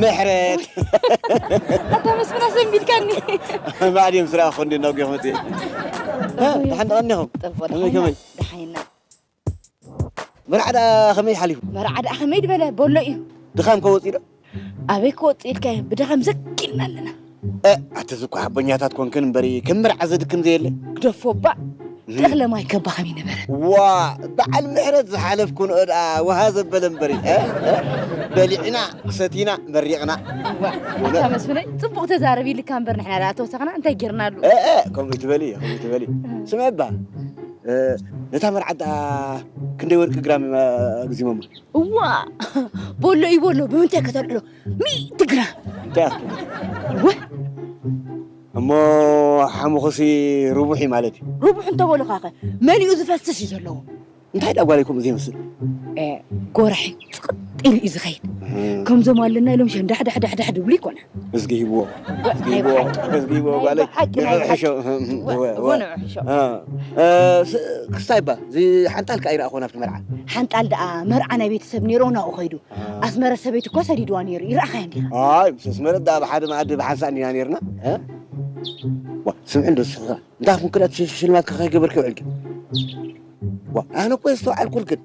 ምሕረት ኣታ መስፍን ኣሰንቢድካኒ። ማዕድዮም ስራ ኮንዲ ነው ገመቴ። ደሓን ደቐኒኹም? ከመይ ከመይ? ደሓይና። መርዓ ደኣ ከመይ ሓሊፉ? መርዓ ደኣ ከመይ ድበለ በሎ እዩ። ድኻም ከወፂ ዶ? ኣበይ ክወፅእ ኢልካዮ ብድኻም ዘኪልና ኣለና። ኣቲ ዝኳ ሓቦኛታት ኮንክን እምበሪ ከም መርዓ ዘድክም ዘየለ። ግደፎ እባ ተኽለ ማይ ከባ ከመይ ነበረ? ዋ በዓል ምሕረት ዝሓለፍኩንኦ ደኣ ውሃ ዘበለ እምበሪ እ? እ? በሊዕና ሰቲና መሪቕና። እዋ እታ መስፍነይ ፅቡቕ ተዛረብ ኢልካ እምበር ንሕና ደኣ ተወሰኽና እንታይ ጌርናሉ? እ፣ እ፣ ከምኡ ትበሊ ከምኡ ትበሊ። ስምዒ እባ እ፣ ነታ መርዓት ደኣ ክንደይ ወርቂ ግራም ኣግዚሞማ? እዋ በሎ እዩ በሎ ብምንታይ ከተልዕሎ ሚእቲ ግራም እንታይ ኣኽሉ እወ እሞ ሓሙኽሲ ርቡሕ እዩ ማለት እዩ ርቡሕ እንተበሉኻኸ መሊኡ ዝፈስስ እዩ ዘለዎ እንታይ ዳ ጓለይ ከምኡ ዘይመስል ጎራሒ ፅቕጥ ኢሉ እዩ ዝኸይድ ከምዞም ኣለና ኢሎም ሸንዳሕዳሕዳሕዳሕ ድብሉ ይኮነ እዝጊ ሂብዎ እዝጊ ሂብዎ እዝጊ ሂብዎ ጓለይ ንዕሕሾ ንዕሕሾ ክስታይ ባ እዚ ሓንጣል ከኣ ይረኣኾ ናብቲ መርዓ ሓንጣል ደኣ መርዓ ናይ ቤተሰብ ነይሮ ናብኡ ኸይዱ ኣስመረ ሰበይቲ እኮ ሰዲድዋ ነይሩ ይረኣኻያ እንዲኻ ኣይ ምስ ኣስመረት ደኣ ብሓደ መኣዲ ብሓንሳእ እንዲና ነይርና እ? ዋ ስምዒ እንዶ ስኻ እንታይ ኩንክን እቲ ሽልማት ከኸይ ገበርኪ ውዕልኪ ዋ ኣነ እኮ የስተውዓልኩልክን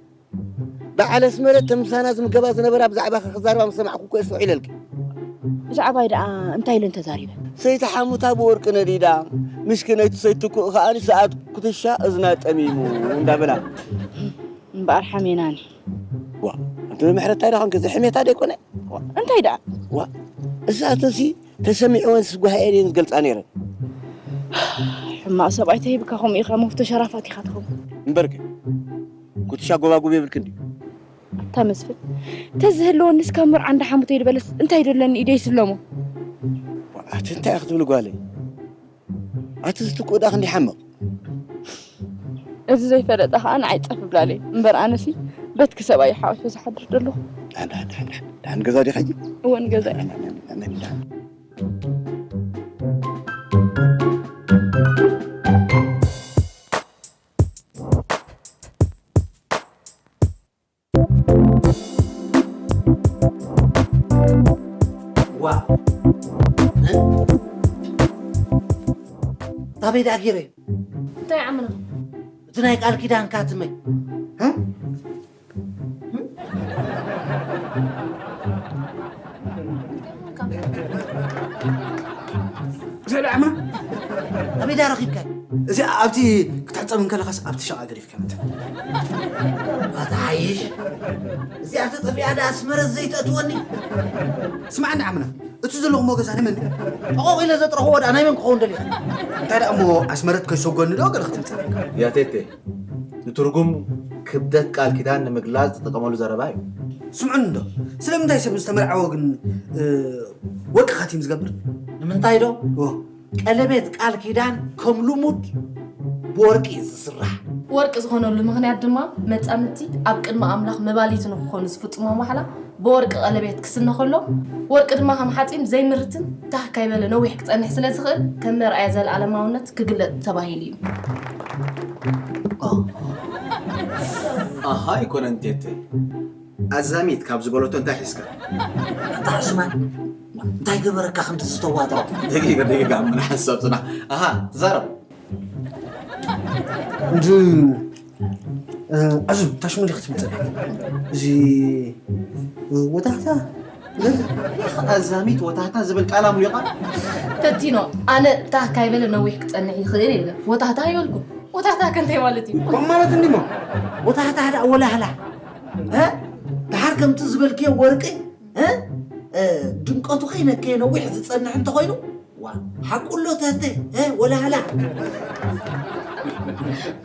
በዓል ኣስመረት ተምሳና ዝምገባ ዝነበራ ብዛዕባ ክዛረባ ምስ ሰማዕኩ እኮ የስተውዒለልኪ ብዛዕባይ ደኣ እንታይ ኢለን ተዛሪበን ሰይቲ ሓሙታ ብወርቂ ነዲዳ ምሽክነይቲ ሰይቲ ኩእ ከኣ ሰኣት ኩትሻ እዝና ጠሚሙ እንዳበላ እምበኣር ሓሜናኒ ዋ ኣንተ ብምሕረታይ ዳኸን ከዚ ሕሜታ ደይኮነ እንታይ ደኣ ዋ እሳተሲ ተሰሚዕወን ስጓሃኤን እየን ዝገልፃ ነይረን ሕማቕ ሰብኣይ ተሂብካ ከምኡ ኢኻ መፍቶ ሸራፋት ኢኻ ትኸውን እምበርክ ኩትሻ ጎባጉብ የብልክ እንዲ ኣታ መስፍን ተዝህልወንስ ካብ መርዓ እንዳ ሓሙተይ ዝበለስ እንታይ ደለኒ ኢደይ ስለሞ ኣቲ እንታይ ክትብል ጓለይ ኣቲ ዝትክኡ ደኣ ክንዲ ሓምቕ እዚ ዘይፈለጠ ከዓ ንዓይ ፀፍ ብላለይ እምበር ኣነሲ በትኪ ሰብኣይ ሓወሾ ዝሓድር ደለኹ ዳን ገዛ ዲኻ ሕጂ እወ ንገዛይ ዋ ታበይ ደኣ ገይረ እንታይ ዓምና እቲ ናይ ቃል ኪዳን ካትመይ ዘላዕማ ኣበይ ዳ ረኺብካ እዚ ኣብቲ ክትሕፀብ እንከለኻስ ኣብቲ ሸቓ ገዲፍ ከመት ኣትሓይሽ እዚኣ ተጠፊኣ ዳ ኣስመረት ዘይተእትወኒ ስማዕኒ ዓምና እቲ ዘለኹሞ ገዛ ናይ መን እዩ? ጠቖቕ ኢለ ዘጥረኽዎ ደኣ ናይ መን ክኸውን ደሊኻ? እንታይ ደኣ እሞ ኣስመረት ከይሰጎኒ ዶ ገለ ክትምፅእ? ያቴቴ ንትርጉም ክብደት ቃል ኪዳን ንምግላጽ ዝጥቀመሉ ዘረባ እዩ። ስምዑኒ እንዶ፣ ስለምንታይ ሰብ ዝተመርዓወ ግን፣ እ፣ ወርቂ ካቲም ዝገብር? ንምንታይ ዶ? ዎ። ቀለቤት ቃል ኪዳን ከም ልሙድ ብወርቂ እዩ ዝስራሕ። ወርቂ ዝኾነሉ ምኽንያት ድማ መጻምድቲ ኣብ ቅድሚ ኣምላኽ መባሊት ንክኾኑ ዝፍጽሞ ማሕላ ብወርቂ ቀለቤት ክስነ ከሎ፣ ወርቂ ድማ ከም ሓጺን ዘይምርትን ታህ ካይበለ ነዊሕ ክጸንሕ ስለ ዝኽእል፣ ከም መርኣያ ዘለኣለማውነት ክግለጽ ተባሂሉ እዩ። ኣሃ፣ ኣይኮነን ቴቴ። ኣዛሚት ካብ ዝበለቶ እንታይ ሒዝካ? ኣታ ሕሱማን፣ እንታይ ገበረካ ከምቲ ዝተዋጥሮ? ደቂቕ፣ ደቂቕ፣ ኣብ ምን ሓሳብ ጽናሕ። ኣሃ፣ ትዛረብ። እንድ-፣ እ፣ ኣዙ፣ ታሽሙ ዲኻ ትምጸእ? እዚ፣ እ፣ ወታሕታ? ኣዛሚት ወታሕታ ዝብል ቃል ኣምሊቓ? ተቲኖ፣ ኣነ ታህ ካይበለ ነዊሕ ክጸንሕ ይኽእል የለ። ወታሕታ ኣይበልኩን። ወታሕታ ከ እንታይ ማለት እዩ? ከም ማለት እንዲሞ። ወታሕታ ሓደ ወላህላ። እ? ድሓር ከምቲ ዝበልክዮ ወርቂ፣ እ? እ፣ ድምቀቱ ከይነከየ ነዊሕ ዝጸንሕ እንተኾይኑ፣ ዋ፣ ሓቁ ኣሎ ተተ፣ እ፣ ወላህላ።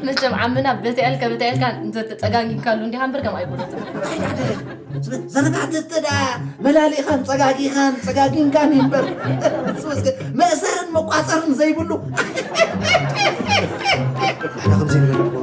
መቸም ዓምና በትዐልካ በትዐልካ እንተተጸጋጊምካሉ እንዲኻ እምበር ከም ኣይኮነትን። እንታይ ደኣ ደለኻ? ስለ ዘረባ ተተ ደኣ መላሊኻን ጸጋጊኻን ጸጋጊንካን እዩ እምበር። ስወስከ መእሰርን መቋጸርን ዘይብሉ። ኣነ ከምዚ ነገር እኮ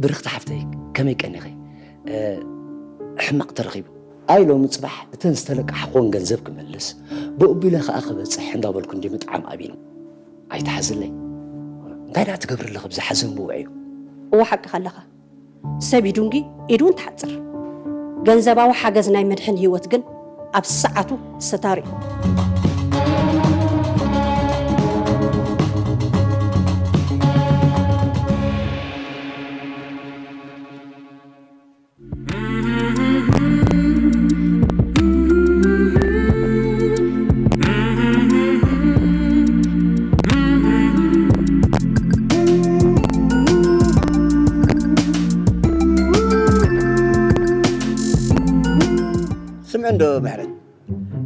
ብርኽቲ ሓፍተይ፣ ከመይ ቀኒኺ? እ፣ ሕማቕ ተረኺቡ። ኣይ ሎሚ ጽባሕ እተን ዝተለቃሕኽወን ገንዘብ ክመልስ፣ ብኡ ኣቢለ ከኣ ክበጽሕ እንዳበልኩ እንዲ ምጥዓም ኣቢኒ። ኣይትሓዝለይ። እንታይ ደኣ ትገብሪ ኣለኺ ኣብዚ ሓዘን ብውዕዩ? እወ ሓቅኻ ኣለኻ። ሰብ ይዱንጊ፣ ኢዱ እውን ትሓጽር። ገንዘባዊ ሓገዝ ናይ መድሕን ህይወት ግን ኣብ ሰዓቱ ሰታር እዩ። ስምዒ እንዶ ምሕረት፣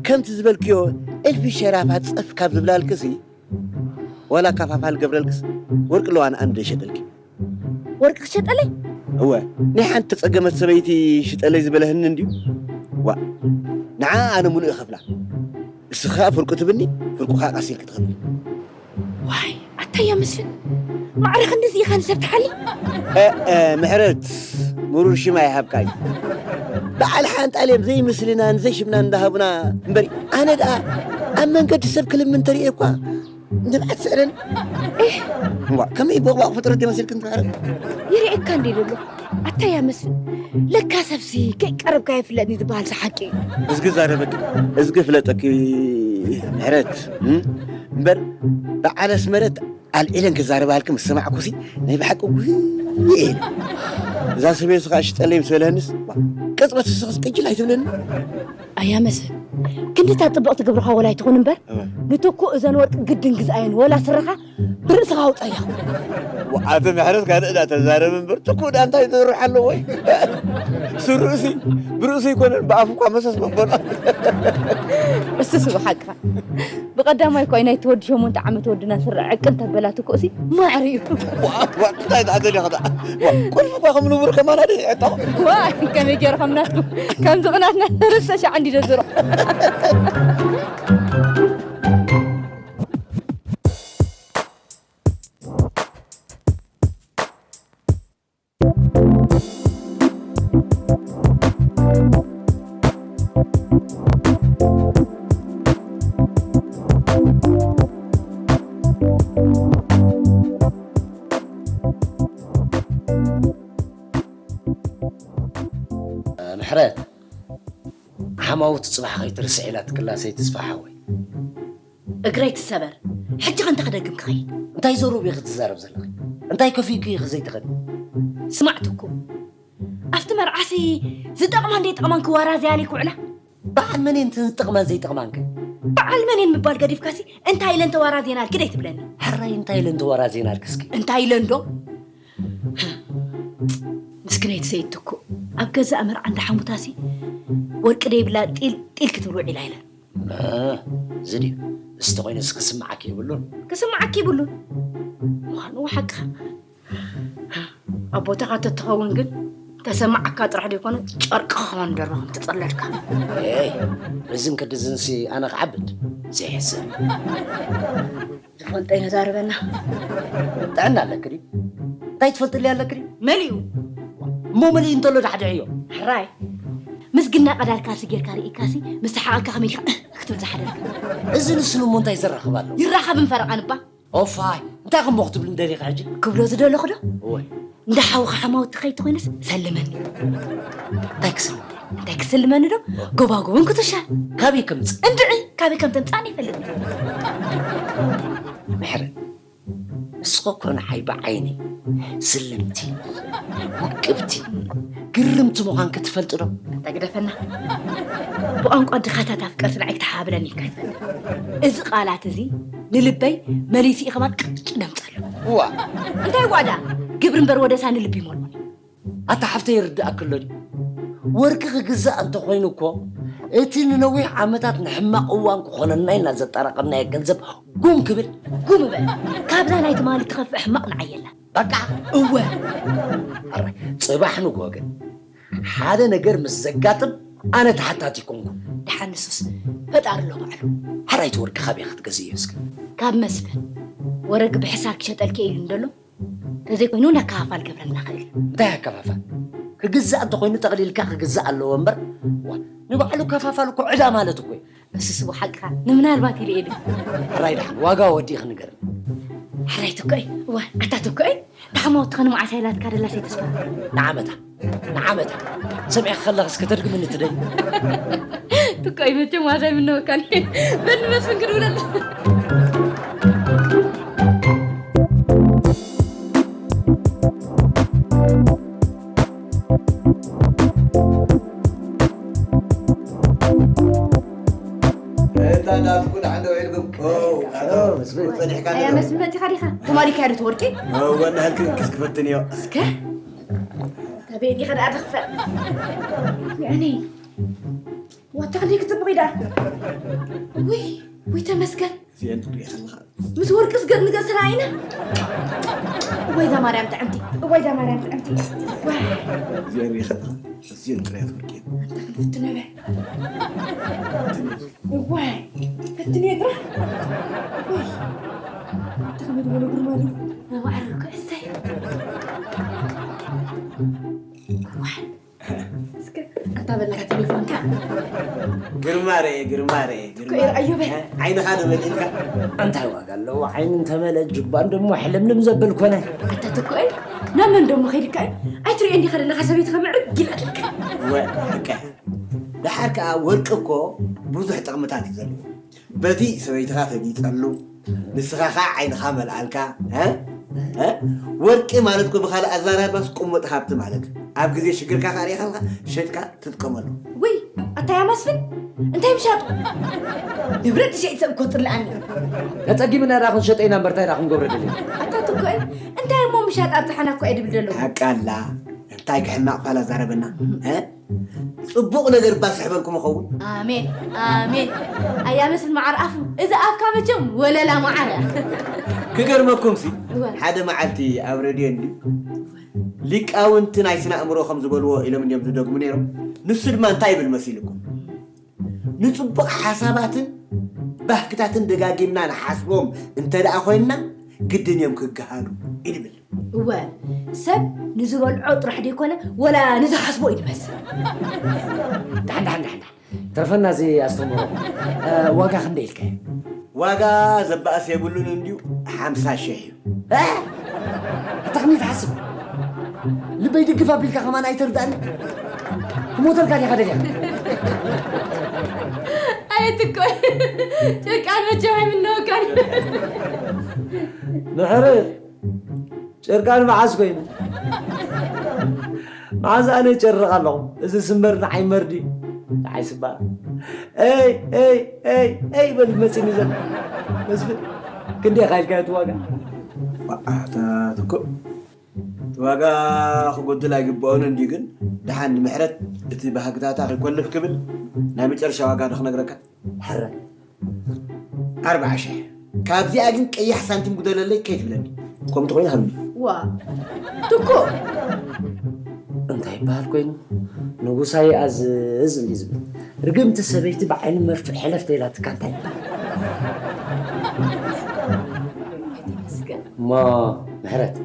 ከምቲ ዝበልክዮ እልፊ ሸራፋት ጸፍ ካብ ዝብላልክሲ፣ ዋላ ካፋፋል ገብረልክስ ወርቂ ኣለዋ ንኣንዶ ይሸጠልኪ። ወርቂ ክሸጠለይ? እወ፣ ናይ ሓንቲ ተጸገመት ሰበይቲ ሽጠለይ ዝበለህኒ እንድዩ። ዋ፣ ንዓ ኣነ ሙሉእ እኸፍላ። እስኻ ፍርቁ ትብኒ፣ ፍርቁ ኸዓ ቀስ ኢልኪ ትኸፍሊ። ዋይ፣ ኣታ እያ መስፍን። ማዕረ ክንድዚ ኢኻ ንሰብ ትሓሊ? እ፣ እ፣ ምሕረት፣ ምሩር ሽም ኣይሃብካ እዩ። በዓል ሓንጣልዮም ዘይምስልናን ዘይሽምናን እንዳሃቡና እምበሪ፣ ኣነ ደኣ ኣብ መንገዲ ሰብ ክልምን ተርእየ እኳ ንብዓት ስዕረን። ኤህ! እዋ፣ ከመይ ቦቕባቕ ፍጥረት መሲልክን ትባረር? ይርእየካ እንዴ ዘሎ? ኣታ እያ መስፍን። ለካ ሰብሲ ከይቀረብካ ይፍለጥኒ ዝበሃል ሓቂ እዩ። እዝጊ ዛረበኪ፣ እዝጊ ፍለጠኪ ምሕረት፣ እም? እምበር በዓል ኣስመረት ኣልዒለን ክዛረባልኪ ምስ ሰማዕኩሲ ናይ ብሓቂ ጉሂ ኢለ። እዛ ሰበይትኻ ሽጠለይ ምስ በለህንስ፣ ቅጽበት ንስኽስ ቅጅል ኣይትብለኒ። ኣያ መስፍን፣ ክንድታ ጽብቕቲ ግብርኻ ወላ ኣይትኹን እምበር፣ እወ። ንትኩ እዘን ወርቂ ግድን ግዝኣየን ወላ ስረኻ ብርእስኻ ኣውጸያ። ወዓተ ምሕረት ካልእ ዳ ተዛረብ እምበር፣ ትኩ ዳ እንታይ ዝርሕ ኣለዎ? ስሩእሲ ብርእሱ ኣይኮነን፣ ብኣፉ እኳ መሰስ መበሎ። እሱስ ብሓቅኻ። ብቐዳማይ እኳ ናይቲ ወዲ ሸሞንተ ዓመት ወድና ስረ ዕቅን ተበላ ትኩእሲ ማዕረ እዩ። ዋ፣ ዋ፣ እንታይ ዳ ተደኸዳ? ዋ፣ ቁልፊ እኳ ከም ንቡር ከማና ደ ይዕጠቕ። ዋ፣ ከመይ ገይሩ ከም ናትኩም፣ ከምዚ ቅናትና ተረሰ ሻዕ እንዲ ደዝሮ። ምሕረት። ሓማውቲ ጽባሕ ከይትርስዕ ኢላትክላ ሰይተስፋ ሓወይ። እግረይ ትሰበር። ሕጂ ከ እንታይ ክደግም ክኸይድ? እንታይ ዘረቡ ኢኺ ትዛረብ ዘለኺ? እንታይ ከፊእኪ ኢኺ ዘይትኸዲ? ስማዕ ትኩ፣ ኣብቲ መርዓሲ ዝጠቕማን ዘይጠቕማን ክዋራዘያለይ ክውዕላ? በዓል መን እየን እተን ዝጠቕማን ዘይጠቕማን ከ? በዓል መን እየን ምባል ገዲፍካሲ እንታይ ኢለን ተዋራዜናልኪ ደይ ትብለኒ? ሕራይ እንታይ ኢለን ተዋራዜናልኪ እስኪ? እንታይ ኢለን ዶ? ምስክነይቲ ሰይድ ትኩ፣ ኣብ ገዛእ መርዓ እንዳ ሓሙታሲ ወርቂ ደይብላ ጢል ጢል ክትብል ውዒላ ኢለን። እ፣ እዚ ድዩ? እዚ ተኾይኑስ ክስምዓኪ የብሉን። ክስምዓኪ ይብሉን። ምዃኑ ሓቅኻ። ኣብ ቦታኻ ተትኸውን ግን ተሰማዓካ ጥራሕ ዘይኮነ ጨርቅኻ ከማን ደርበ ከም ትጸለልካ። ኤይ፣ እዝን ክድዝንሲ ኣነ ክዓብድ ዘይሕሰብ። ዝፈልጦ ይዛረበና። ጥዕና ኣለኪ ድዩ? እንታይ ትፈልጥሊ ኣለኪ ድዩ? መሊኡ። እሞ መሊኡ እንተሎ ዳሕድሕዮ። ሕራይ። ምስ ግና ቀዳል ካልሲ ጌርካ ርኢካሲ፣ ምስ ሰሓቐካ ከመይ ኢኻ ክትብል ዝሓደርካ? እዚ ንስን እሞ እንታይ ዘራኽብ ኣሎ? ይራኸብን ፈረቓን እባ። ኦፋይ፣ እንታይ ከምቦ ክትብል እንደሊኻ ሕጂ? ክብሎ ዝደለኹ ዶ? እወ። እንዳ ሓውኻ ሓማውቲ ከይትኾይንስ ሰልመኒ። እንታይ ክስልም? እንታይ ክስልመኒ ዶ? ጎባጉብን ኩትሻን። ካበይ ከምጽእ? እንድዒ፣ ካበይ ከም ተምጻእኒ ይፈልጥ። ምሕረት፣ ንስኺ እኮ ንዓይ ብዓይኒ ስልምቲ፣ ውቅብቲ፣ ግርምቲ ምዃንኪ ትፈልጢ ዶ? እንታይ ግደፈና። ብቋንቋ ድኻታት ኣፍቀርቲ ንዓይ ክትሓብለኒ ኢልካ ይፈልጥ። እዚ ቃላት እዚ ንልበይ መሊሱ እዩ ከማን ቅጭ ደምጸሉ። እዋ። እንታይ እዋ ደኣ? ግብሪ እምበር ወደሳ ንልቢ ይሞልሞል። ኣታ ሓፍተይ ይርድኣኪ ኣሎ ድዩ? ወርቂ ክግዛእ እንተኾይኑ እኮ እቲ ንነዊሕ ዓመታት ንሕማቕ እዋን ክኾነና ኢልና ዘጠራቐምናዮ ገንዘብ ጉም ክብል። ጉም በል። ካብዛ ናይ ትማሊ ትኸፍእ ሕማቕ ንዓይ የላ። በቃ። እወ። ኣረ፣ ጽባሕ ንግሆ ግን ሓደ ነገር ምስ ዘጋጥም ኣነ ተሓታቲ ኣይኮንኩን። ደሓን ንሱስ ፈጣሪ ኣሎ ባዕሉ። ሕራይ እቲ ወርቂ ካበይ ክትገዝእዮ እስከ? ካብ መስፍን። ወረቂ ብሕሳር ክሸጠልኪ ኢሉ እንደሎ ተዘይኮይኑ ነከፋፋል ገብረልና ክእል እዩ። እንታይ ኣከፋፋል? ክግዛእ እንተኾይኑ ጠቕሊልካ ክግዛእ ኣለዎ እምበር፣ ዋ፣ ንባዕሉ ከፋፋል እኮ ዕዳ ማለት እኮ እዩ። እሱስ ብሓቅኻ ንምናልባት ኢለ ኢሉ። ሕራይ ደሓን ዋጋ ወዲእኺ ንገርኒ። ሕራይ ትኮይ፣ እዋ፣ ኣታ ትኮይ፣ ዳሕሞ ትኸን መዓስ ኣይላትካ ደላ ሰይተስፋ። ንዓመታ፣ ንዓመታ። ሰሚዕኪ ከለኽስ ከተድግምኒ ትደሊ? ትኮይ መቸም ዋዛ ኣይምነወካን። በል ንመስፍን ክድውለሉ። እታ ናትኩ ደሓን ዶ ውዒልኩም? ኦ፣ ኣቶ መስፍን። ጸኒሕካ ኣያ ኣለዶ? መስፍን መጺኻ ዲኻ? ትማሊ ካያ ዶ ትወርቂ? እወ፣ እናሃልክ ክስ ክፈትን እዮ። እስከ። ታበይ ዲኻ ደኣ ትኽፈል? ያኒ፣ ዋታ ክንደይ ክትጽብቕ ኢዳ? ውይ፣ ውይ ተመስገን። እዚአን ትሪኢ ከለኻ። ምስ ወርቅስ ገጽ ንገጽ ተረኣኢና። እዋይ እዛ ማርያም ጥዕምቲ፣ እዋይ እዛ ማርያም ጥዕምቲ። ዋይ። እዚአን ሪኢ ከለኻ። እዚአን ጥራያት ወርቂ እየን። ኣንታ ክንፍትኖ በል። እዋይ፣ ፈትንዮ ጥራሕ። እዋይ። ኣንታ ከመይ ዝበለ ግርማ ድዩ? መባዕር እኮ እሰይ። እዋይ። እስከ ኣታ በላካ ቴሌፎንካ። ግርማ ርኤ፣ ግርማ ርኤ፣ ግርማ ትኮ ይርኣዮ በል። ርኤ። ዓይንኻ ዶ በሊልካ? እንታይ ዋጋ ኣለዎ? ዓይኒ እንተመለ ጅባን ደሞ ሕልምልም ዘብል ኮነ። ኣታ ትኮ እይ፣ ናብ መን ደሞ ከይድካ እይ? ኣይትሪኦ እንዲኻ ደለኻ ሰበይትኻ ምዕርግ ኢላትልካ። ወ-፣ ሓቀ። ደሓር ከኣ ወርቂ እኮ ብዙሕ ጥቕምታት እዩ ዘለዎ። በቲ ሰበይትኻ ተጊጸሉ፣ ንስኻ ኸዓ ዓይንኻ መልኣልካ፣ እ? እ? ወርቂ ማለት እኮ ብኻልእ ኣዘራርባስ ቅሙጥ ሃብቲ ማለት እዩ። ኣብ ግዜ ሽግርካ ኸዓ ርኢኻልካ ሸጥካ ትጥቀመሉ። ውይ፣ ኣታ ያ መስፍን፣ እንታይ ምሻጡ? ንብረት ዝሸይጥ ሰብ እኮ ጥልኣኒ። ተጸጊምና ዳ ክንሸጦ ኢና እምበር፣ እንታይ ዳ ክንገብሮ ደሊና? ኣታ ትኮ፣ እንታይ እሞ ምሻጥ ኣብዝሓና እኮ እየ ድብል ደለኹ። ሓቃላ፣ እንታይ ክሕማቕ ፋላ ዛረበና፣ እ? ጽቡቕ ነገር እባ ስሕበልኩም እኸውን። ኣሜን፣ ኣሜን። ኣያ መስል መዓር ኣፉ፣ እዚ ኣፍካ መቸም ወለላ መዓር እያ። ክገርመኩምሲ፣ እወ። ሓደ መዓልቲ ኣብ ሬድዮ እንዲ ሊቃውንቲ ናይ ስነ ኣእምሮ ከም ዝበልዎ ኢሎም እንዲዮም ዝደግሙ ነይሮም። ንሱ ድማ እንታይ ይብል መሲልኩም? ንጽቡቕ ሓሳባትን ባህግታትን ደጋጊምና ንሓስቦም እንተ ደኣ ኮይንና፣ ግድን እዮም ክገሃዱ ይብል። እወ፣ ሰብ ንዝበልዖ ጥራሕ ደይኮነ፣ ወላ ንዝሓስቦ እዩ ዝመስል። ደሓን፣ ደሓን፣ ደሓን፣ ደሓን። ተርፈና እዚ ኣስተምህሮ። እ፣ ዋጋ ክንደይ ኢልካዮ? ዋጋ ዘባእስ የብሉን እንድዩ፣ ሓምሳ ሽሕ እዩ። እ? ኣታ ከመይ ትሓስብ? ልበይ ድግፍ ኣቢልካ ከማን ኣይተርድኣኒ። ክሞተልካ ዲኻ ደሊኻ? ኣየትኮይ ጨርቃን መቸም ኣይምነወካን። ምሕረት ጨርቃን መዓስ ኮይኑ? መዓስ ኣነ ይጨርቕ ኣለኹ? እዚ ስምበር ንዓይ መርዲ። ንዓይ ስባ። ኤይ፣ ኤይ፣ ኤይ፣ ኤይ በል መፂኒ ዘሎ። መስፍን፣ ክንደይ ኢኻ ኢልካዮ እቲ ዋጋ? ኣታ ትኩ፣ እቲ ዋጋ ክጎድል ኣይግብኦን እንድዩ፣ ግን ደሓን ንምሕረት እቲ ባህግታታ ከይኮልፍ ክብል ናይ መጨረሻ ዋጋ ዶ ክነግረካ? ሕረ። ኣርብዓ ሽሕ። ካብዚኣ ግን ቀያሕ ሳንቲም ጉደለለይ ከይትብለኒ። ከምኡ ተኾይኑ ሃብኒ። ዋ፣ ትኩ። እንታይ ይበሃል ኮይኑ? ንጉሳይ ኣዝዝ እንዲ ዝብል። ርግምቲ ሰበይቲ ብዓይኒ መርፍእ ሕለፍ ተይላትካ እንታይ ይበሃል? እሞ ምሕረት፣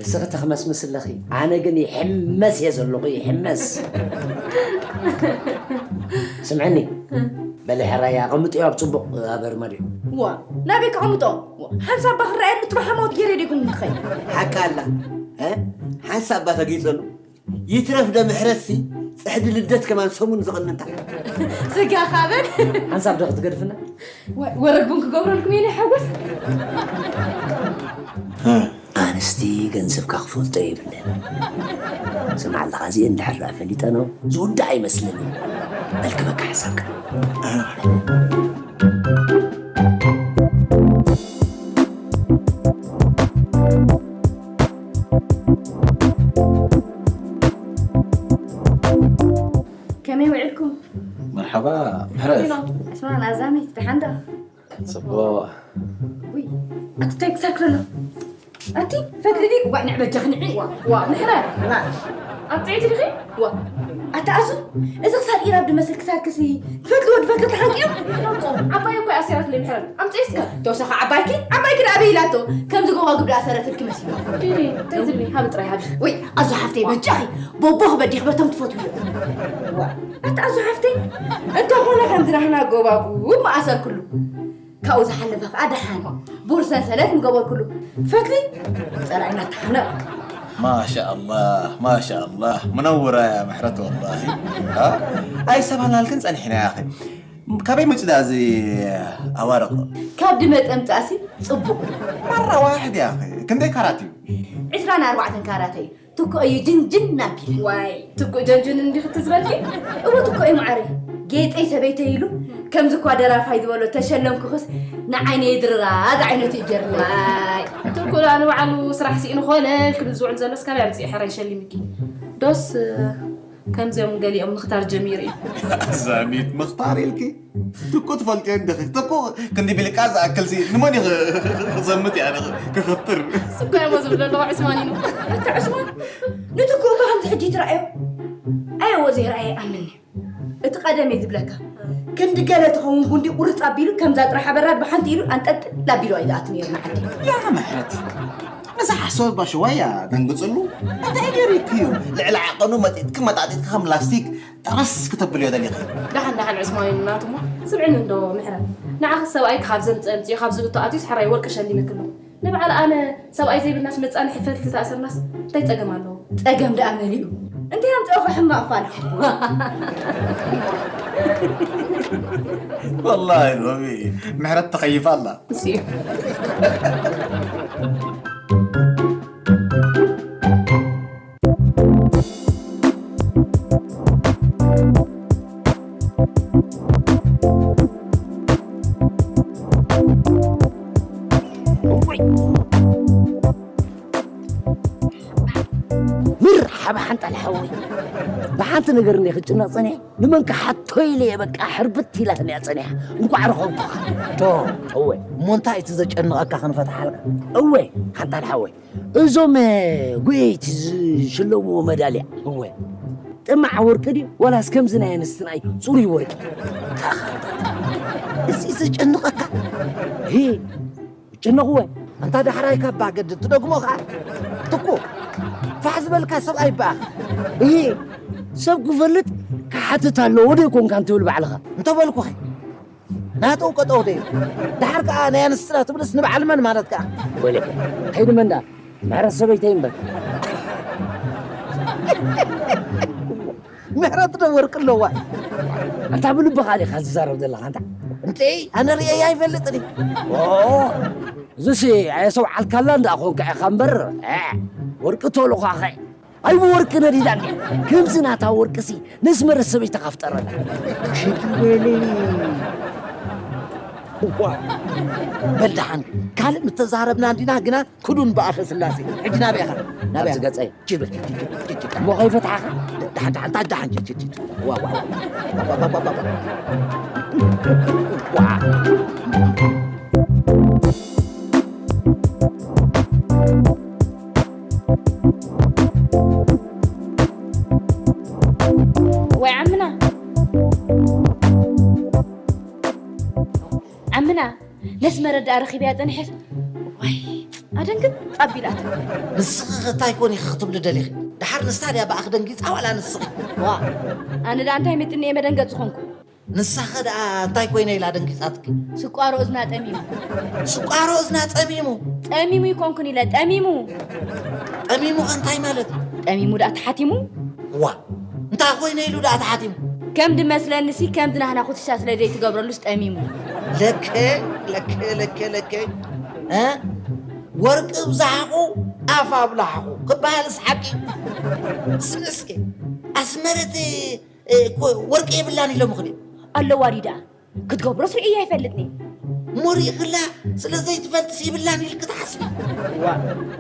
እስኺ ተኽመስምስ ኣለኺ፣ ኣነ ግን ይሕመስ እየ ዘለኹ፣ ይሕመስ። ስምዕኒ፣ በሊ ሕራይ ኣቐምጥዮ ኣብ ጽቡቕ ኣብ ኣርማድዮ። ዋ፣ ናበይ ከቐምጦ? ዋ፣ ሓንሳብ እባ ክረኣየሉ ጥራሕ ሃማዎት ገይረ ዲኩም ክኸይድ? ሓቂ ኣላ፣ እ? ሓንሳብ እባ ተጊጸሉ። ይትረፍ ዶ ምሕረትሲ፣ ጽሕዲ ልደት ከማን ሰሙን ዝቕንንታ። ስጋ ካበን። ሓንሳብ ዶ ክትገድፍና? ዋ፣ ወረድ ቡን ክገብረልኩም እየ፣ ናይ ሓጎስ። ኣንስቲ ገንዘብካ ክፈልጦ የብለን። ስምዓ ኣለኻ፣ እዚኤን እንድሕር ደኣ ፈሊጠን ዝውዳእ ኣይመስለንን። በል ክበካ ሓሳብካ። ከመይ ውዒልኩም? መርሓባ ምሕረት። ዲኖ፣ ዕስማን ኣዛሚት፣ ደሓን ዶ? ጽቡቕ። ውይ፣ ኣቲ እንታይ ክሳክር ኣሎ? ኣቲ ፈትሊ ዲክ? ዋ፣ ንዕ በጃኺ ንዒ። ዋ፣ ዋ፣ ምሕረት። ዋ። ኣጥዒቲ ዲኺ? ዋ። ኣታ ኣሱ፣ እዚ ክሳድ ኢራብ ድመስል ክሳድ ክሲ ፈትሊ ወዲ ፈትሊ ተሓንቅዮ? ይሕነቆ፣ ዓባይ እኮ ኣሲራትለይ ምሕረት። ኣምጽኢ እስከ። ተወሳኺ ዓባይኪ? ዓባይኪ ደኣ ኣበይ ኢላቶ? ከምዚ ጎባጉብ ደኣ ሰረትልኪ መሲሉ። ዲኒ፣ እንታይ ትብሊ? ሃቢ ጥራይ ሃቢ። ወይ፣ ኣዞ ሓፍተይ በጃኺ። ቦቦ ክበዲኽ በቶም ትፈትውዮ። ዋ። ኣታ ኣዞ ሓፍተይ፣ እንተኾነ ከምዚ ናህና ጎባጉብ መኣሰርክሉ። ካብኡ ዝሓለፈ ከኣ ደሓን ቡር ሰንሰለት ምገበርኩሉ። ፈትሊ ጸላኢና ተሓነቕ። ማሻኣላህ፣ ማሻኣላህ፣ ምነውራ እያ ምሕረት ወላሂ። አ? ኣይሰማናልክን ጸኒሕና ያኺ። ካበይ መጺኡ ደኣ እዚ ኣዋርቕ? ካብ ድመጸ ምጻእሲ ጽቡቕ ዶ? መራ ዋሕድ ያኺ። ክንደይ ካራት እዩ? ዕስራን ኣርባዕተን ካራት እዩ። ትኩ እዩ ጅንጅን ኣቢለ። ዋይ፣ ትኩእ ጀንጅን እንዲኽ ትዝበልኪ? እወ ትኩእ እዩ መዓረይ። ጌጠይ ሰበይተይ ኢሉ ከምዚ እኳ ደራፋይ ዝበሎ ተሸለምኩኽስ ንዓይነ የድርራ ዝዓይነቱ እዩ ገይርለይ። ዋይ፣ ትኩእ ደኣ ንባዕሉ ስራሕ ስኢኑ ኮነ ክብል ዝውዕል ዘሎስ ካበይ ኣምጺኡ ሕራይ ሸሊምኪ? ዶስ ከምዚኦም ገሊኦም ምኽታር ጀሚሩ እዩ። ኣዛሚት ምኽታር ኢልኪ? ትኩ ትፈልጥዮ እንዲኺ? ትኩ ክንዲ ቢልቃ ዝኣክል ሲ ንመን እዩ ክ-፣ ክዘምት እያ ክኽትር? ስኳ እሞ ዝብሎ ኣለዋ ዑስማን ኢሉ። ኣታ ዑስማን፣ ንትኩ እኮ ከምዚ ሕጂ ትረኣዮ? ኣየዎ ዘይረኣየ ይኣምን እዩ። እቲ ቀደም እየ ዝብለካ። ክንዲ ገለ ትኸውን ጉንዲ ቁርጽ ኣቢሉ ከምዛ ጥራሓ በራድ ብሓንቲ ኢሉ ኣንጠልጥል ኣቢሉ እዩ ዝኣቱ ነይሩ ንዓዲ። ያ ምሕረት፣ ነዛ ሓሳብ ባሽዋ እያ ደንግጽሉ። እንታይ ገይሩኪ እዩ? ልዕሊ ዓቐኑ መጢጥኪ መጣጢጥኪ ከም ላስቲክ ጠረስ ክተብልዮ ደሊኺ። ደሓን ደሓን ዕስማን ኢሉ ናቱ እሞ ስምዕኒ እንዶ ምሕረት። ንዓኺ ሰብኣይኪ ካብ ዘምጽእ ኣምጺኡ ካብ ዝብቶ ኣትዩስ ሕራይ ወርቂ ሸሊመኪ ኣሎ። ንበዓል ኣነ ሰብኣይ ዘይብልናስ መጻንሒ ፈትሊ ተኣሰርናስ እንታይ ጸገም ኣለዎ? ጸገም ደኣ መሊኡ። እንታይ ኣምጽኦኺ ሕማቕ ፋል? ወላሂ ሎሚ ምሕረት ተኸይፋ ኣላ። እዚ'ዩ። መርሓባ ሓንጣል ሓወይ። ብሓንቲ ነገር እንደ ክጭነቕ ጸኒሐ፣ ንመን ክሓቶ ኢለ እየ በቃ ሕርብት ኢላትኒ እያ ጸኒሓ። እንቋዕ ረኸብኩኻ። ዶ፣ እወ። እሞ እንታይ እቲ ዘጨንቐካ ክንፈትሓልካ? እወ፣ ሓንጣል ሓወይ። እዞም፣ እ፣ ጎየይቲ ዝሽለምዎ መዳልያ። እወ። ጥማዕ ወርቂ ድዩ? ዋላስ ከምዚ ናይ ኣንስትናይ ጽሩይ ወርቂ? ታኻ፣ እዚ ዘጨንቐካ? ሄ፣ ጨነቕወ። ኣንታ ዳሕራይ ካብ ባገድ ትደግሞ ኸኣ? ትኩ። ፋሕ ዝበልካ ሰብኣይ በኣኻ። እሂ፣ ሰብ ክፈልጥ ክሓትት ኣለዎ ዶ ይኮንካ እንትብል ባዕልኻ? እንተበልኩኺ። ናጠው ቀጠው ደይ። ደሓር ከኣ ናይ ኣንስትና ትብልስ ንበዓል መን ማለት ከኣ? ወይለከ፣ ከይዲ መን ደኣ? ምሕረት ሰበይተይ እምበር። ምሕረት ዶ ወርቂ ኣለዋ? ኣንታ ብልብኻ ዲኻ ትዛረብ ዘለኻ ኣንታ? እንተይ ኣነ ርእየያ ኣይፈልጥን እዩ። ኦ፣ እዚሲ ኣየሰውዓልካላ እንዳ ኾንካ ኢኻ እምበር፣ እ፣ ወርቂ ተልኳኸ። ኣይ ብወርቂ ነዲዳ እንድያ። ከምዚ ናታ ወርቅሲ ነስመረት ሰበይትኻ ፍጠረላ። ሽግር የለይ። እዋ፣ በል ደሓን ካልእ ምተዛረብና እንዲና ግና ክዱን ብኣፈ ስላሴ። ሕጂ ናበይ ኢኻ? ናበይ ኣብቲ ኢኻ? ገጸይ። ጅብል፣ ጅብል፣ ጅብል። እሞ ከይፈትሓኻ? ደሓን፣ ደሓን፣ ደሓን፣ ደሓን፣ ጅል፣ ጅል፣ ጅል። ዋ፣ ዋ፣ ዋ። ዋ፣ ዋ፣ ዋ፣ ዋ፣ ዋ። ዋ። ወይ ዓምና። ዓምና፣ ነስመረት ደኣ ረኺበያ ጸኒሐስ። ዋይ፣ ኣደንግጽ ኣቢላትኒ። ንስኺ ኸ እንታይ ኮን ኢኺ ክትብሊ ደሊኺ? ደሓር ንሳ ድያ ብኣኺ ደንጊጻ ዋላ ንስኺ? ዋ፣ ኣነ ደኣ እንታይ መጥኒ እየ መደንገጽ ዝኾንኩ? ንሳኸ ደኣ እንታይ ኮይነ ኢላ ደንጊጻትኪ? ስቋሮ እዝና ጠሚሙ። ስቋሮ እዝና ጸሚሙ? ጸሚሙ ይኮንኩን ኢለ፣ ጠሚሙ። ጠሚሙ ኸ እንታይ ማለት እዩ? ጠሚሙ ደኣ ተሓቲሙ? ዋ፣ እንታይ ኮይነ ኢሉ ደኣ ተሓቲሙ? ከም ድመስለኒሲ ከምዚ ናህና ኩትሻ ስለ ዘይትገብረሉስ ጠሚሙ። ለከ፣ ለከ፣ ለከ፣ ለከ። እ? ወርቂ ብዝሓቑ ኣፍ ኣብላሕቑ ክበሃልስ ሓቂ እዩ። ስምዒ እስኪ፣ ኣስመረት፣ እ፣ እኮ ወርቂ የብላን ኢሎምኽን እዮም። ኣለዋ ድዩ ደኣ? ክትገብሮስ ርእየ ኣይፈልጥን እየ። እሞ ርኢኽላ ስለ ዘይትፈልጥስ የብላን ኢልኪ ትሓስቢ? ዋ፣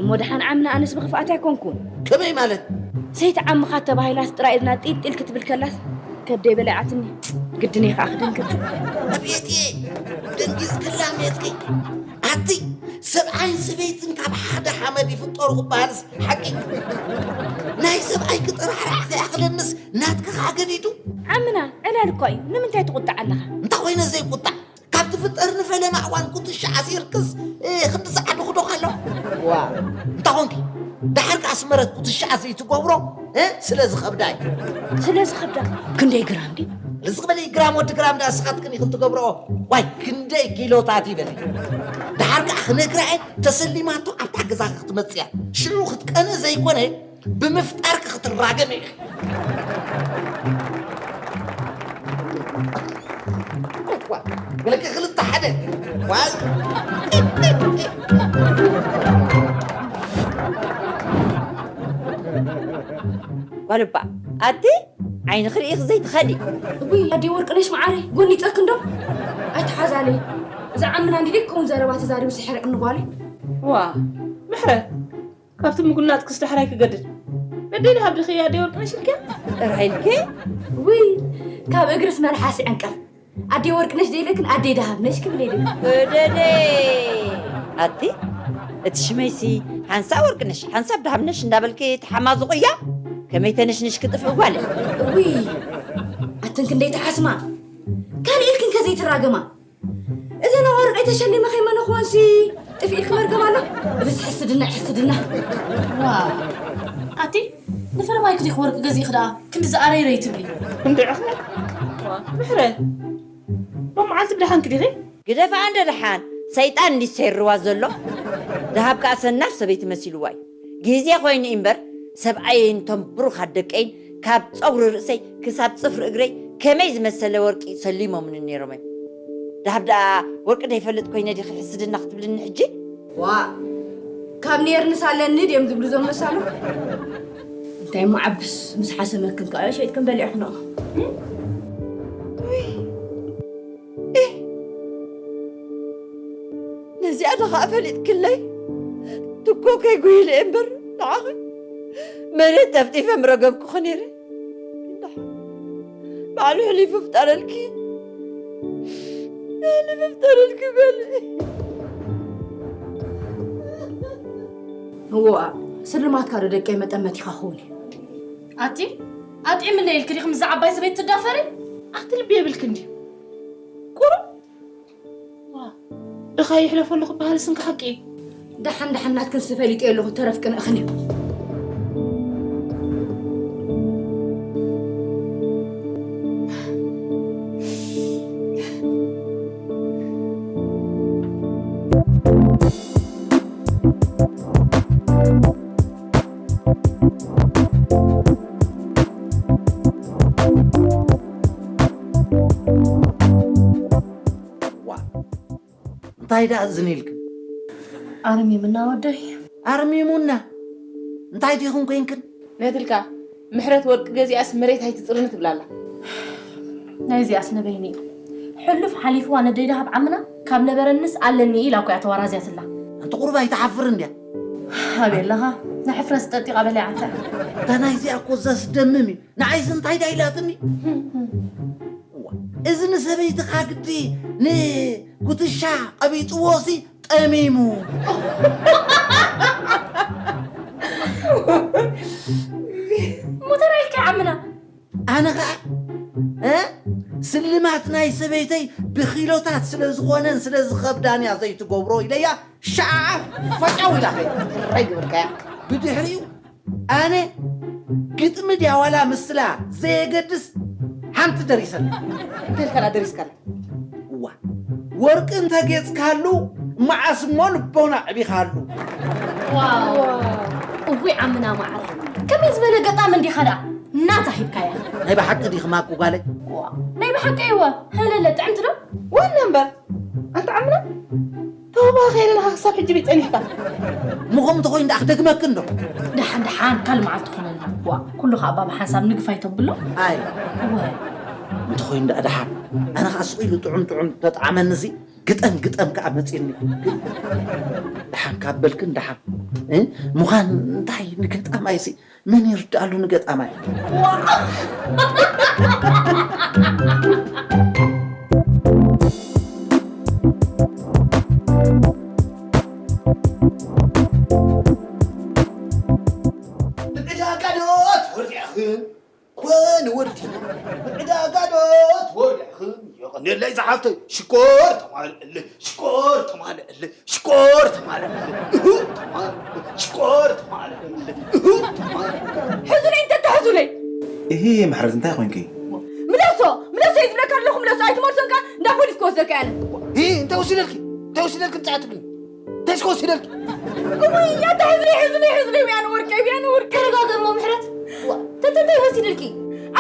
እሞ ደሓን ዓምና ኣነስ ብኽፍኣት ኣይኮንኩን። ከመይ ማለት? ሰይቲ ዓምኻ ተባሂላስ ጥራይ እዝና ጢልጢል ክትብል ከላስ ከብደይ በሊዓትኒ። ግድን እየ ከዓ ክድንግጥ። ኣቤት እየ ደንጊጽክላ ሜትኪ። ኣቲ ሰብኣይን ሰበይትን ካብ ሓደ ሓመድ ይፍጠሩ ክበሃልስ ሓቂ። ናይ ሰብኣይኪ ጥራሕራሕ ከይኣኽለንስ ናትኪ ከዓ ገዲዱ። ዓምና ዕላል እኳ እዩ። ንምንታይ ትቁጣዕ ኣለኻ? እንታይ ኮይነ ዘይቁጣዕ? ካብ ትፍጠር ንፈለማ እዋን ኩትሻ ኣሲርክስ፣ እ፣ ክንዲ ጸዓዱ ክዶ ከሎ? ዋ። እንታይ ኾንኪ? ደሓር ከኣ ኣስመረት ኩትሻኣ ዘይትገብሮ፣ እ፣ ስለ ዝኸብዳ እዩ። ስለ ዝኸብዳ? ክንደይ ግራም ድዩ? ልዝቕ በሊ ግራም ወዲ ግራም ደኣ ንስኻትክን ኢኽን ትገብርኦ። ዋይ፣ ክንደይ ኪሎታት ይበሊ። ደሓር ከኣ ክነግራ እየ፣ ተሰሊማቶ ኣብታ ገዛ ክትመጽእ እያ። ሽዑ ክትቀንእ ዘይኮነ፣ ብምፍጣርኪ ክትራገሚ ኢኺ። ወለኪ ክልተ ሓደ። ዋይ። ጓል እባ፣ ኣቲ ዓይኒ ክርእይኽ ዘይትኸዲ። እውይ፣ ኣደይ ወርቅነሽ መዓረይ፣ ጎኒፀክ እንዶ? ኣይትሓዛለይ። እዛ ዓምና እንዲደይ ክኸውን ዘረባ ተዛሪቡ ስሕርቕኒ ጓለይ። ዋ፣ ምሕረት፣ ካብቲ ምጉናጽክስ ዳሕራይ ክገድድ። ነደይ ደሃብ ድኺ ኣደይ ወርቅነሽ ኢልክያ? ጥራይ ኢልኪ? ውይ፣ ካብ እግርስ መልሓስ ይዕንቀፍ። ኣደይ ወርቅነሽ ደይለክን ኣደይ ደሃብነሽ ክብል ኢሉ። ወደደይ! ኣቲ፣ እቲ ሽመይሲ ሓንሳብ ወርቅነሽ፣ ሓንሳብ ደሃብነሽ እንዳበልኪ ተሓማዝቑያ? ከመይ ተነሽንሽ ክጥፍእ ጓለ? ውይ፣ ኣትን ክንደይ ተሓስማ። ካልእ ኢልክን ከዘይትራገማ። እዘን ኣዋርቕ ኣይተሸሊመ ከይመነኽወንሲ ጥፊእልኪ መርገም ኣሎ። እብስ ሕስድና፣ ሕስድና። ዋ፣ ኣቲ፣ ንፈለማይ ክዲኽ ወርቂ ገዚእኺ ደኣ ክንዲ ዝኣረይረይ ትብሊ? እንድዕኺ? ዋ፣ ምሕረት፣ ሎም መዓልቲ ብደሓን ክዲኺ? ግደፋ እንደ ደሓን፣ ሰይጣን እንዲ ሰይርዋ ዘሎ። ደሃብ ከኣ ሰናፍ ሰበይቲ መሲልዋ እዩ። ግዜ ኮይኑ እምበር፣ ሰብኣየይን እቶም ብሩኻት ደቀይን ካብ ጸጉሪ ርእሰይ ክሳብ ጽፍሪ እግረይ ከመይ ዝመሰለ ወርቂ ሰሊሞምኒ ነይሮም እዮም። ደሃብ ደኣ ወርቂ ደይፈልጥ ኮይነ ዲኺ ሕስድና ክትብልኒ ሕጂ? ዋ፣ ካብ ኔርንስ ኣለኒ ድዮም ዝብሉ እዞም መሳሉ? እንታይ እሞ ዓብስ ምስ ሓሰመክን ከኣ ሸይጥክን በሊዕክንኦ። እህ! ነዚኣ ደኻ ፈሊጥክለይ? ትኮ ከይጉይለ እምበር ንዓኺ መሬት ጠፍጢፈ ምረገብኩኺ ነይረ። እንዳ ባዕሉ ሕሊፉ ፍጠረልኪ። ሕሊፉ ፍጠረልኪ በሊ። እዋ፣ ስልማትካ ዶ ደቀይ መጠመቲኻ ክኸውን እዩ? ኣቲ፣ ኣጥዒምለይ ኢልኪ ዲኺ ምስዛ ዓባይ ሰበይቲ ትዳፈሪ? ኣቲ ልቢ የብልክን ድዩ? ቁሩብ ዋ፣ ድኻ ይሕለፈሉ ክበሃል ስንኪ ሓቂ እዩ። ደሓን ደሓን ናትክን ስፈሊጡ የለኹ ተረፍ ቅንእኽን እዩ። እንታይ ደኣ እዝን ኢልክን? ኣርሚምና ወደይ። ኣርሚሙና እንታይ ዲኹም ኮይንክን? ነትልካ ምሕረት ወርቂ ገዚኣስ መሬት ኣይትፅርን ትብላላ። ናይዚኣስ ንበይኒ እዩ። ሕሉፍ ሓሊፍዋ ነደይ ደሃብ ዓምና ካብ ነበረንስ ኣለኒ ኢላ እኮ እያ ተዋራዝያትላ። ኣንቲ ቁሩብ ኣይትሓፍር እንድያ? ኣበይ ኣለኻ? ንሕፍረስ ጠጢቓ በሊዓታ። እታ ናይዚኣ እኮ ዘስደምም እዩ። ንዓይስ እንታይ ዳ ኢላትኒ? እዋ፣ እዚ ንሰበይትኻ ግዲ ንኩትሻ ቀቢጥዎ ሲ ጠሚሙ። ሞተር ኢልካ ዓምና። ኣነ ኸዓ እ? ስልማት ናይ ሰበይተይ ብኪሎታት ስለ ዝኾነን ስለ ዝኸብዳን እያ ዘይትገብሮ ኢለያ ሻዓ ፈጫው ኢላ ከይዳ። እንታይ ግብርካያ? ብድሕሪኡ ኣነ ግጥሚ ድያ ዋላ ምስላ ዘየገድስ ሓንቲ ደሪሰላ። እንታይ ኢልካ ደሪስካላ? እዋ፣ ወርቂ እንተጌጽካሉ መዓስ እሞ ልቦና ኣዕቢኻሉ። እውይ ዓምና ማዕረ ከመይ ዝበለ ገጣሚ እንዲኻ ደኣ ናታ ሂብካያ። ናይ ብሓቂ ዲኺ ማኩ ጓለይ? ናይ ብሓቂ እወ። ሀለለ ጥዕምቲ ዶ? ዋና እምበር ኣንታ ዓምና ተባባኺ ኣለኻ ክሳብ ሕጂ ቤት ጸኒሕካ። ምኾም እንተኾይኑ ደኣ ክደግመክን ዶ? ደሓን ደሓን ካልእ መዓልቲ ኮነልና። ዋ ኩሉ ኸዓ ባባ ሓንሳብ ንግፋይ ተብሎ። ኣይ እወ እንተኾይኑ ደኣ ደሓን ኣነ ኸዓ ስቕ ኢሉ ጥዑም ጥዑም ተጠዓመኒ እዚ ግጠም ግጠም ከኣ መጺኒ። ደሓን ካብ በልክን ደሓን እ? ምዃን እንታይ ንገጣማይሲ መን ይርድኣሉ ንገጣማይ? ብዕዳጋ ዶ ተወዲዕኽን? ኮነ ወዲ ብዕዳጋ ዶ ተወዲዕኽን? የቐንየለይ ዝሓፍተይ ሽኮር ተማልእለይ ሽኮር ተማልእለይ ሽኮር ተማልእለይ እሁ ተማልእለይ ሽኮር ተማልእለይ እሁ ተማልእለይ። ሕዙለይ እንተ ተሕዙለይ እሂ ምሕረት እንታይ ኮንኪ? ምለሶ ምለሶ እዩ ዝብለካ ኣለኹ ምለሶ ኣይትመልሶን ከኣ እንዳ ፖሊስ ክወስደካ እየ ኣነ። ሂ እንታይ ወሲደልኪ እንታይ ወሲደልኪ ምጽዓት ትብልኒ? እንታይ እስከ ወሲደልኪ? እውይ ኣታ ሕዝለይ ሕዝለይ ሕዝለይ ውያነ ወርቀይ ውያነ ወርቀይ። ተረጋገ እሞ ምሕረት። ዋ ተተንታይ ወሲድልኪ?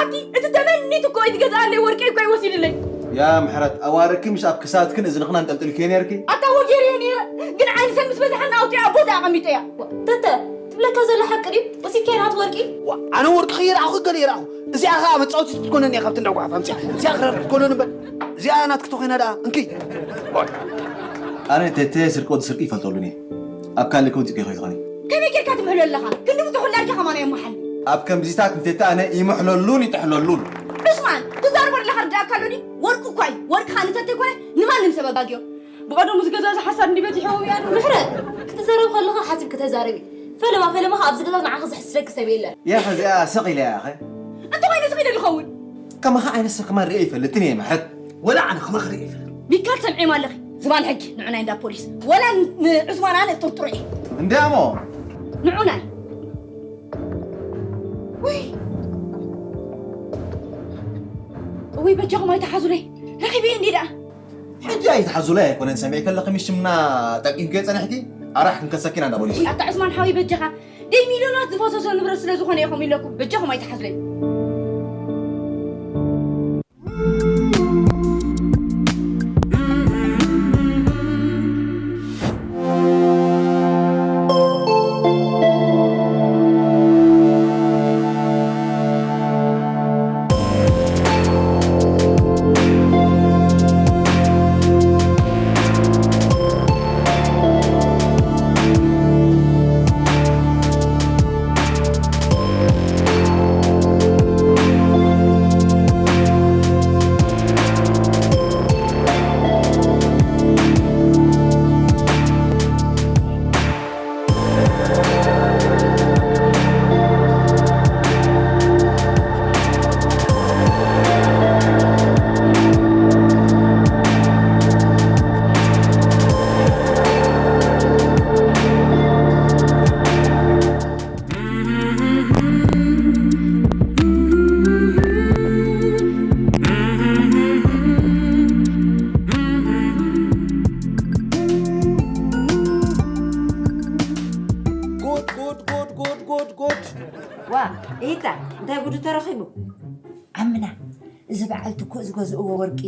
ኣቲ እቲ ተመኒት እኮ እዩ ዝገዝኣለይ ወርቀይ እኮ እዩ ወሲድለይ። ያ ምሕረት ኣዋርድኪ ምሽ ኣብ ክሳድክን እዝንኽን ኣንጠልጢልክዮ ነይርኪ። ኣታ እወ ገይረዮ ነይረ ግን ዓይኒ ሰብ ምስ በዝሓኒ ኣውፂኣ ኣብ ቦታ ኣቐሚጠያ። ተተ ትብለካ ዘላ ሓቂ ድዩ? ወሲድካዮ ናቱ ወርቂ? ዋ ኣነ ወርቂ ከይረኣኹ ገለ ይረኣኹ። እዚኣ ኸኣ መፃወቲት ክትኮነኒ እያ ካብቲ እንዳ ጓሓፍ ኣምፅኣ። እዚኣ ክራር ክትኮነኒ እምበር እዚኣ ናትኪ ተኾይና ደኣ እንኪ። ኣነ ተተ ስርቂ ወዲ ስርቂ ይፈልጠሉን እየ። ኣብ ካልእ ከውፂ ከይኮይ ትኾኒ። ከመይ ጌርካ ትምሕሎ ኣለኻ? ክንዲ ብዙሕ እንዳልካ ከማን ኣየማሓል። ኣብ ከምዚታት ንተተ ኣነ ይምሕለሉን ይጥሕለሉን። ዑስማን ትዛረቦ ኣለኻ ርዳእካ ኣሎ ድዩ? ወርቂ እኳ እዩ። ወርቂ ኸኣ ንተተ ይኮነ ንማንም ሰብ ኣጋግዮ። ብቐደሙ እዚ ገዛ እዚ ሓሳድ እንዲ በዚሕዎ እያ ዶ? ምሕረት ክትዛረቢ ከለኻ ሓሲብኪ ተዛረቢ። ፈለማ ፈለማ ኸኣ ኣብዚ ገዛ ንዓኺ ዘሕስረኪ ሰብ የለን። ያኸ እዚኣ ስቕ ኢለ እያ ያኸ። እንተኾይኑ ስቕ ኢለ ዝኸውን። ከማኻ ዓይነት ሰብ ከማን ርእየ ኣይፈልጥን እየ ምሕረት። ወላ ኣነ ከማኺ ርእየ ኣይፈልጥን። ሚካል ትሰምዕዮም ኣለኺ ዝባን ሕጊ ንዑናይ እንዳ ፖሊስ ወላ ንዑስማን ኣነ ጥርጥሮ እየ። እንድያሞ ንዑናይ ውይ ውይ በጃኹም ኣይትሓዙለይ ረኺበየ እንዲ ደኣ ሕጂ ኣይትሓዙለይ ኣይኮነን ሰሚዐ ከለኺ ምሽ ሽምና ጠቂምክዮ ጸኒሕኪ ኣራሕ ክንከሰኪ ኢና እንዳ ፖሊስ። ኣታ ዑስማን ሓወይ በጃኻ ደይ ሚልዮናት ዝፈሰሶ ንብረት ስለ ዝኾነ ኢኹም ኢለኩም በጃኹም ኣይትሓዙለይ። ዋ ሪታ እንታይ ጉዱ ተረኺቡ ዓምና እዚ በዓል ትኩእ ዝገዝእዎ ወርቂ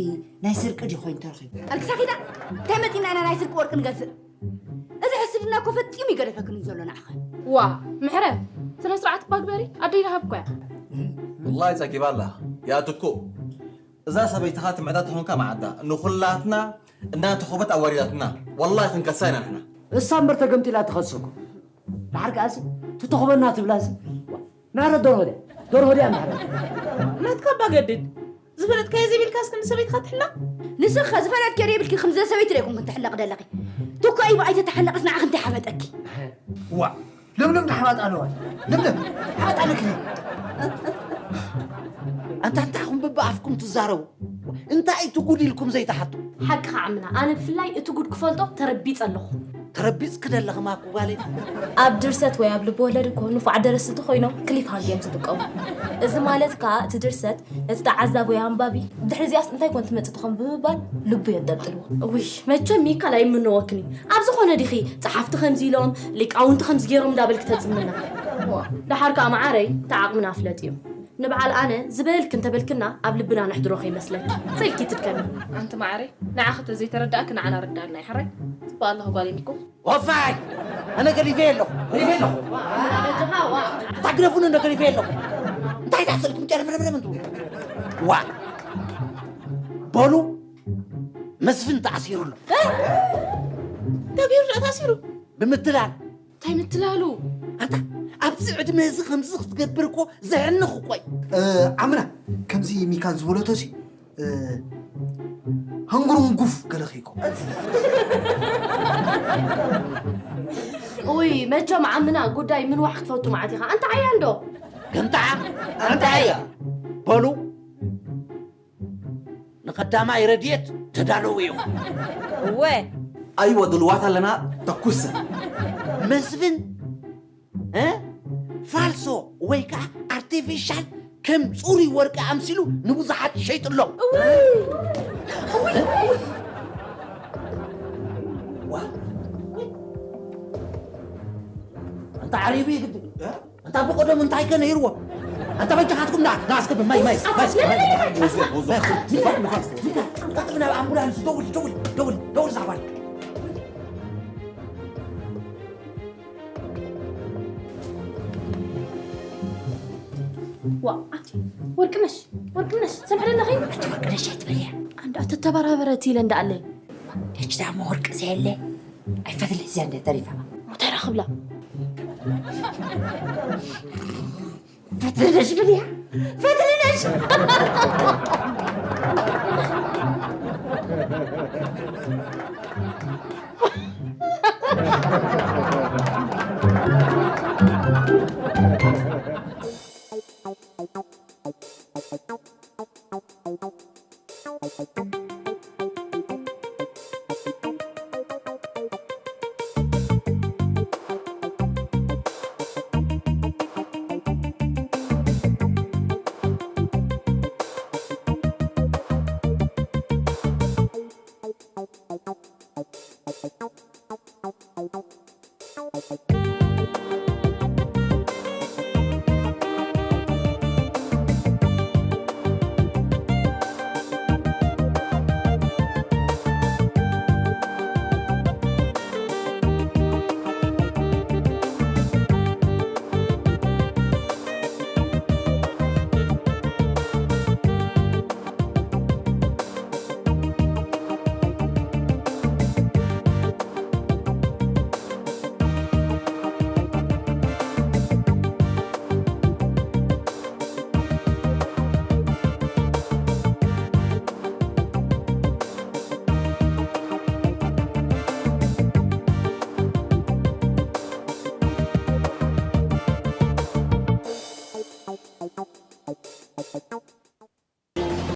ናይ ስርቂ ድዩ ኮይኑ ተረኺቡ? ኣልክሳ ኺዳ፣ እንታይ መፂና ኢና ናይ ስርቂ ወርቂ ንገዝእ? እዚ ሕስድና እኮ ፈፂሙ ይገደፈክን እዩ ዘሎ ንዓኸ። ዋ ምሕረት፣ ስነ ስርዓት እባ ግበሪ፣ ኣደይ ደሃብ እኮ እያ። ወላሂ ጸጊባ ኣላ። ያ ትኩእ፣ እዛ ሰበይትኻ ትምዕዳ ተኾንካ መዓዳ ንኹላትና እናተኾበት ኣዋሪዳትና። ወላሂ ክንከሳ ኢና ንሕና። እሳ እምበር ተገምጢላ ትኸሰኩም። ድሓር ከኣሲ ትተኽበና ትብላሲ። ምሕረት ደርሆ ድያ? ደርሆ ድያ ምሕረት? ናትካ እባ ገድድ። ዝፈለጥካዮ ዘይብልካ እስኪ ንሰበይትካ ትሕለቕ። ንስኺ ዝፈለጥክዮ ዘይብልኪ ከምዚ ሰበይቲ ዶ ኣይኮንክን ትሕለቕ ደለኺ? ትኮ ኢቦ ኣይተተሓለቕስ ንዓኺ እንታይ ሓመጠኪ? ዋ ለምለም ተሓባጣ ኣለዋ። ለምለም ተሓባጣ ኣለኪ። ኣንታ እንታይ ኹም በብኣፍኩም ትዛረቡ? እንታይ እቲ ጉድ ኢልኩም ዘይትሓቱ? ሓቅኻ ዓምና፣ ኣነ ብፍላይ እቲ ጉድ ክፈልጦ ተረቢጸ ኣለኹ። ተረቢጽኪ ደለኺ ማኩ ጓለይ። ኣብ ድርሰት ወይ ኣብ ልብወለድ እኮ ንፉዓት ደረስቲ ተኾይኖም ክሊፍ ሃንግ እዮም ዝጥቀሙ። እዚ ማለት ከኣ እቲ ድርሰት ነቲ ተዓዛቢ ወይ ኣንባቢ ድሕሪ እዚኣስ እንታይ ኮን ትመጽእ ትኾን ብምባል ልቡ የንጠልጥልዎ። እውይ መቸም ሚካል ኣይምነወክን እዩ። ኣብ ዝኾነ ዲኺ ጸሓፍቲ ከምዚ ኢሎም ሊቃውንቲ ከምዚ ገይሮም እንዳበልኪ ተጽምና። ደሓር ከኣ መዓረይ እቲ ዓቕምና ፍለጥዮ። ንበዓል ኣነ ዝበልኪ እንተበልክና ኣብ ልብና ነሕድሮ ከይመስለኪ። ሰልኪ ትድከሚ። ኣንቲ መዓረይ ንዓኺ ተዘይተረዳእኪ ንዓና ርዳእና ይሕራይ። ጽባእ ኣለኹ ጓል ኒኮ። ወፋይ ኣነ ገሊፈ ኣለኹ ገሊፈ ኣለኹ። ታግደፉን እንደ ገሊፈ ኣለኹ። እንታይ ዳሕሰልኩም ጨረምረምረም እንትብሉ ዋ በሉ። መስፍን ተኣሲሩ ኣሎ። ተገይሩ ዳ ተኣሲሩ። ብምትላል እንታይ ምትላሉ? ኣታ ኣብዚ ዕድመ እዚ ከምዚ ክትገብር እኮ ዘሕንኽ እኮ እዩ። ዓምና ከምዚ ሚካን ዝበለቶ ሲ ህንጉርንጉፍ ገለ ከይኮ ኡይ መቸም ዓምና ጉዳይ ምንዋሕ ክትፈቱ ማዓት ኢኻ ኣንታ ዓያ እንዶ ገምጣዓ ኣንታ ዓያ በሉ ንቐዳማይ ረድኤት ተዳለዉ እዮም። እወ። ኣይወ ድልዋት ኣለና ተኩሰ። መስፍን እ? ፋልሶ ወይ ከዓ ኣርቲፊሻል ከም ፅሩይ ወርቂ ኣምሲሉ ንብዙሓት ይሸይጥሎም። እንተ ዓሪቡ ይግዲ። ኣንታ ብቐደም እንታይ ከ ነይርዎ? ኣንታ በጃኻትኩም ና ናስክብ ማይ ማይ ማይ ናብ ኣምቡላንስ ደውል ደውል ደውል ደውል ዛባል ዋ ኣቲ ወርቅነሽ ወርቅነሽ ሰምዐ ኣለኺ ኣቲ ወርቅነሽ ኣይትበልያ ኣንዳ ተተባራበረት ኢለ እንዳኣለይ ሕጂ ዳሞ ወርቂ ዘየለ ኣይፈትልሕ እዚኣ እንደ ተሪፋ ሙተራ ክብላ ፈትልነሽ ብልያ ፈትልነሽ